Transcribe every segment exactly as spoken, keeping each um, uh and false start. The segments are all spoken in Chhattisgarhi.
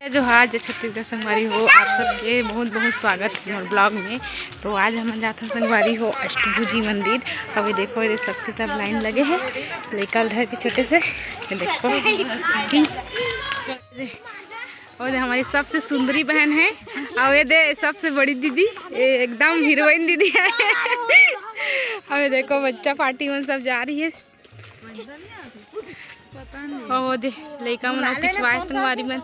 जोहार, जय छत्तीसगढ़ संगवारी हो, आप सबके बहुत बहुत स्वागत है मोर ब्लॉग में। तो आज हम जात हन संगवारी हो अष्टभुजी मंदिर। अभी देखो, ये सबके सब लाइन लगे हैं, लइका धर के छोटे से। ये देखो, और ये हमारी सबसे सुंदरी बहन है, और ये दे सबसे बड़ी दीदी, ये एकदम हीरोइन दीदी है। और ये देखो, बच्चा पार्टी में सब जा रही है। ओ दे, लइका मन पिछवाए संगवारी मन।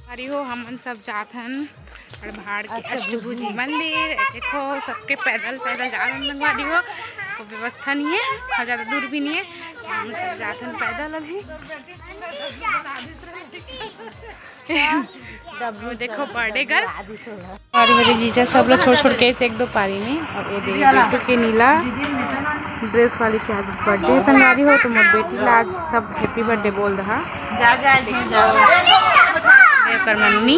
संगवारी हो, हमन सब जात हन अड़भाड़ के अष्टभुजी मंदिर। देखो, सबके पैदल पैदल जात हन संगवारी हो, कोई व्यवस्था नहीं है और ज़्यादा दूर भी नहीं है। हम सब जात हन पैदल अभी। वो देखो बर्थडे गर्ल। हमारे मेरे जीजा सब लोग छोड़ छोड़ के इसे एक दो पारी में। अब ये दे बेटू के नीला ड्रेस वाली के आज बर्थडे है संगवारी हो, तो मोर बेटी ला आज सब हैप्पी बर्थडे बोल दहा। जा, जा, जा, जा। ये ओकर मम्मी,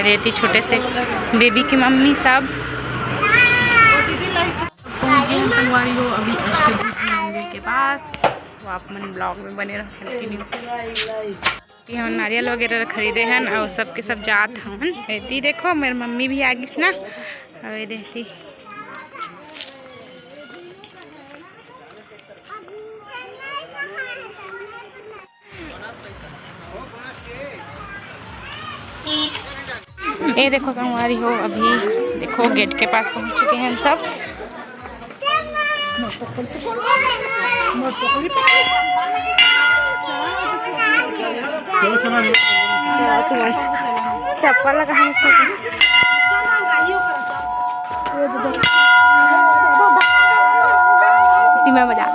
रेती छोटे से बेबी की मम्मी सब। पहुंच गए हम संगवारी हो अभी अष्टभुजी मंदिर के पास। तो आप मन ब्लॉग में बने रहो, continue। ये हमन नारियल वगैरह खरीदे हन और सबके सब जात हन। एती देखो, मेर मम्मी भी आ गिस ना। और ये देखती, ये देखो संगवारी हो, अभी देखो गेट के पास पहुंच चुके हैं हम सब। चप्पल लगा है। धीमा बजा।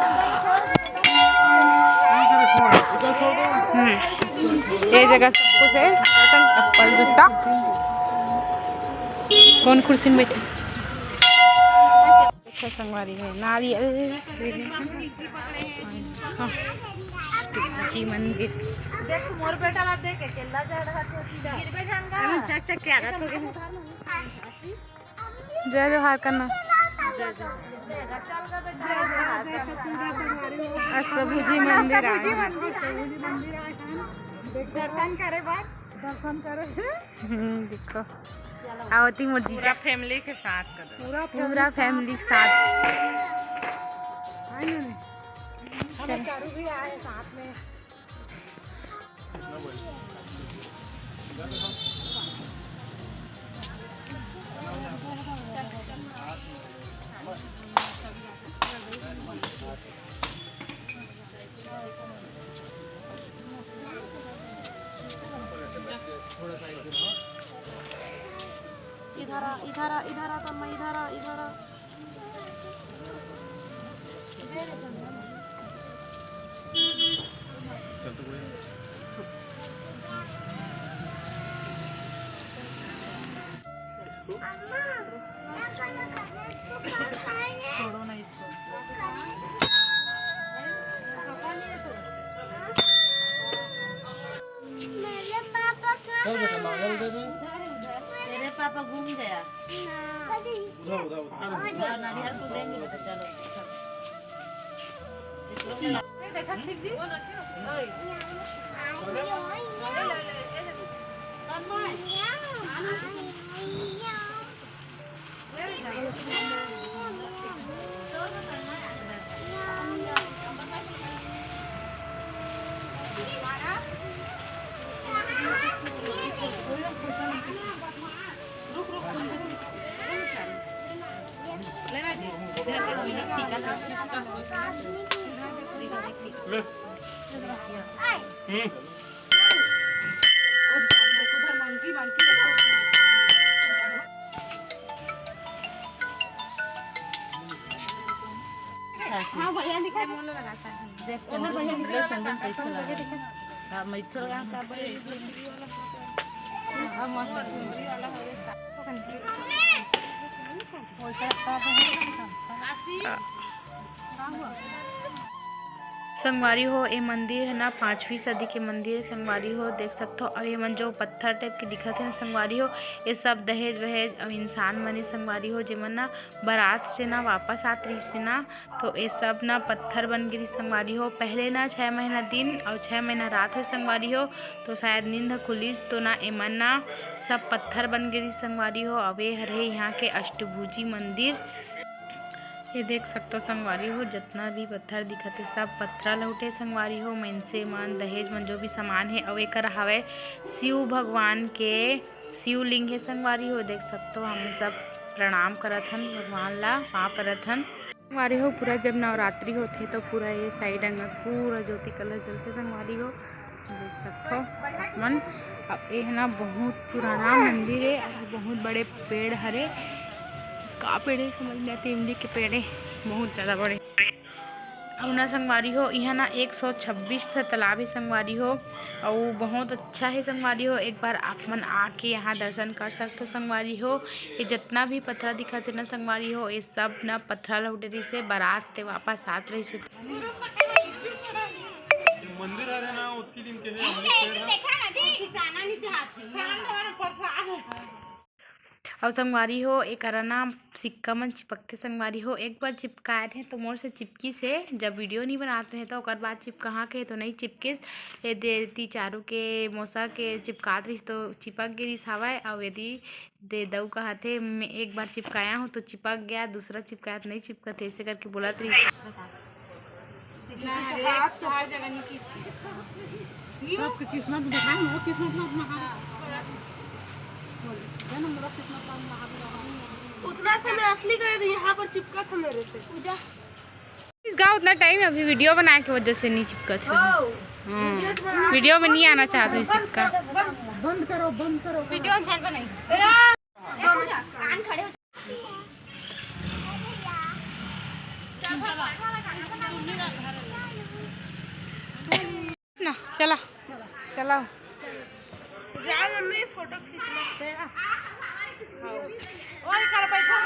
हम्म, ये जगह सब कुछ है, चप्पल, जूता। कौन कुर्सी में बैठे? अच्छा, संगवारी हो, नारियल। हाँ। जी मंदिर। देख, मोर बेटा ला देख, अकेला जा रहा था, गिरबे जान गा। अरे, चक, चक, क्या रहा था? जय जोहार करना। अष्टभुजी मंदिर आए। दर्शन करे बाद। दर्शन करे। हम्म, देखो। आवती मोर जीजा। पूरा फैमिली के साथ कर दो। पूरा पूरा फैमिली के साथ। है ना? हमें चारू भी आए साथ में। इधर आ, इधर आ, इधर आ, तन्मय, इधर आ, इधर आ। छोड़ो ना इसको। तेरे पापा घूम गया। उधर, उधर, उधर। हाँ, नारियल तो देंगे बेटा, चलो। देखा ठीक जी? ले। हम्म। हाँ, भैया दिखा। देखो, भैया दिखा। हाँ, मैं तो यहाँ का भाई। हाँ, मस्त। संगवारी हो, ए मंदिर है ना पाँचवीं सदी के मंदिर है संगवारी हो, देख सकथो। अउ ये मन जो पत्थर टाइप के दिखत है ना संगवारी हो, ये सब दहेज वहेज अउ इंसान मन है संगवारी हो, जेमन ना बारात से ना वापस आत रहिस ना, तो ये सब ना पत्थर बन गे रहिस संगवारी हो। पहले ना छः महीना दिन अउ छः महीना रात हो संगवारी हो, तो शायद नींद ह खुलिस तो ना एमन ना सब पत्थर बन गे रहिस संगवारी हो। अउ ये हरे यहाँ के अष्टभुजी मंदिर। ये देख सकथो संगवारी हो, जतना भी पत्थर दिखत हे, सब पत्थर लहुटे संगवारी हो। मइनसे मन, दहेज मन, जो भी सामान हे, अउ एकर हवय शिव भगवान के शिवलिंग हे संगवारी हो। देख सकथो, हम सब प्रणाम करत हन भगवान ला, पाँव परत हन संगवारी हो। पूरा जब नवरात्रि होथे, तो पूरा ये साइड अंगन पूरा ज्योति कलश जलथे संगवारी हो। देख सकथो मन। अब ये है ना बहुत पुराना मंदिर है, अउ बहुत बड़े पेड़ हरे। का पेड़ है समझ नहीं आते, इमली के पेड़ है, बहुत ज्यादा बड़े। अउ ना संगवारी हो, यहाँ ना एक सौ छब्बीस ठा तालाब है संगवारी हो, अउ बहुत अच्छा है संगवारी हो। एक बार आप मन आके यहाँ दर्शन कर सकते हो संगवारी हो। ये जितना भी पथरा दिखत है ना संगवारी हो, ये सब ना पथरा लहुटे रहिसे, बारात ते वापस आत रहिसे। मंदिर हरे ना, ओतकी दिन के हे, अमृतसर हे। अउ संगवारी हो, एकरा ना सिक्का मन चिपकथे संगवारी हो। एक बार चिपकाए रहे तो मोर से चिपकिस हे, जब वीडियो नहीं बनात रहे तो ओकर बाद चिपकाहा के तो नहीं चिपकिस। ये दे एती चारू के मोसा के चिपकात रहिस तो चिपक गे रिहिस हवय। अउ यदि दे दऊ कहत हे, "मैं एक बार चिपकाया हूँ तो चिपक गया, दूसरा चिपकाया तो नहीं चिपकत हे," ऐसे करके बोलत रहिस। सबके किस्मत में देखा है, वो किस्मत में अपना हाथ। बोल, जानो मेरा किस्मत में अपना हाथ लगा। उतना समय असली करे तो यहाँ पर चिपका था मेरे से। पूजा। इसका उतना टाइम अभी वीडियो बनाए के वजह से नहीं चिपकत हे। हाँ। वीडियो में नहीं आना चाहते इस चिपका। बंद करो, बंद करो। वीडियो झन बनाई। ना, चला, चला। जा मम्मी, फोटो खींच ले। ओए, कर बैठो।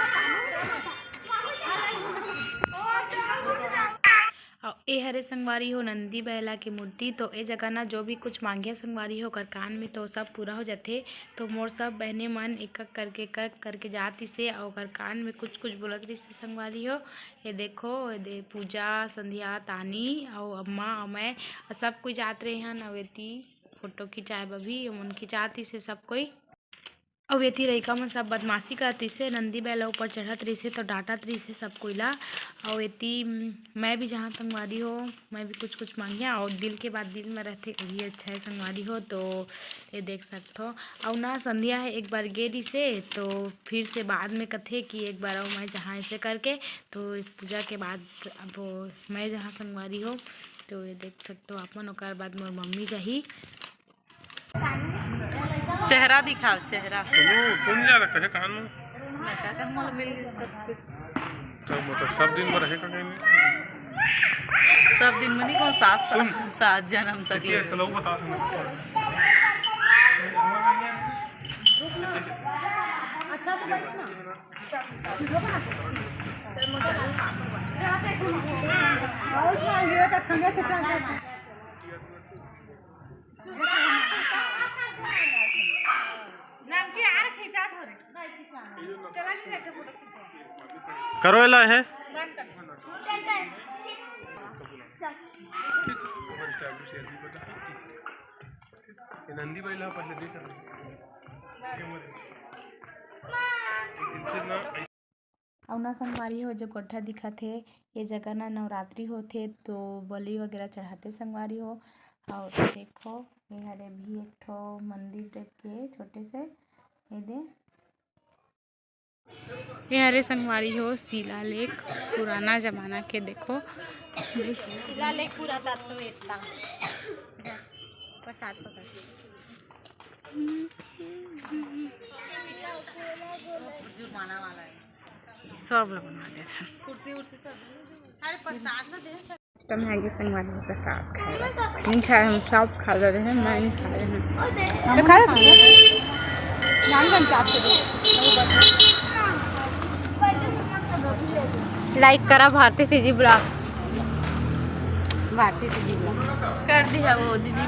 अउ ए हरे संगवारी हो नंदी बैला के मूर्ति। तो ए जगह ना जो भी कुछ मांगिया संगवारी हो ओकर कान में तो सब पूरा हो जाथे। तो मोर सब बहने मन एक एक करके, एक एक करके जातिसे अउ ओकर कान में कुछ कुछ बोलत रहिसे संगवारी हो। ये देखो, ये दे पूजा, संध्या, तानी अउ अम्मा अउ मैं सब कोई जात रहे हन। अउ एती फोटो खिंचाए बर भी ओमन खिंचातिसे सब कोई। अउ एती लइका मन सब बदमाशी करतिसे, नंदी बैला ऊपर चढ़त रहिसे तो डांटत रहिसे सब कोई ला। अउ एती, म, मैं भी जहाँ संगवारी हो, मैं भी कुछ कुछ मांगिया, अउ दिल के बात दिल में रहथे, वही अच्छा है संगवारी हो। तो ये देख सकथो। अउ ना संध्या है एक बार गे रहिसे, तो फिर से बाद में कथे कि एक बार अउ मैं जहाँ ऐसे करके, तो पूजा के बाद अब मैं जहाँ संगवारी हो, तो ये देख सकथो आप मन। ओकर बाद मोर मम्मी जाही। चेहरा दिखाओ, चेहरा। कोनो, कोन जा रखा है कान में? मैं का कहूँ, मोला मिल गई सब कुछ। तो मतलब सब दिन में रहे का कहीं? सब दिन में नहीं, कौन सात, सुन। सात जन्म तक। ठीक है, तो लोग बता। अच्छा से बैठ ना। और ये का खंगा से चल। करो एला है। ये नंदी बैला पहले देख। अउ ना संगवारी हो, जो कोठा दिखत हे, ये जगह ना नवरात्रि होथे तो बलि वगैरह चढ़ाथे संगवारी हो। अउ देखो, ये हरे भी एक ठो मंदिर टाइप के छोटे से, ये दे। ये हरे संगवारी हो शिलालेख, पुराना जमाना के। देखो, शिलालेख पुरातत्व वेत्ता। प्रसाद पकड़। जुर्माना वाला है। सब लोग बना देते हैं। कुर्सी उर्सी सब। अरे प्रसाद ना दे। तो मैं आगे संगवारी के प्रसाद खाए। नहीं खाए, हम सब खा ले रहे हैं, मैं नहीं खा रहे हैं। तो खा ले। नाम बन के आपसे दो। Like करा भारती सीजी ब्लॉग। भारती दीदी ला। कर दी है वो दीदी।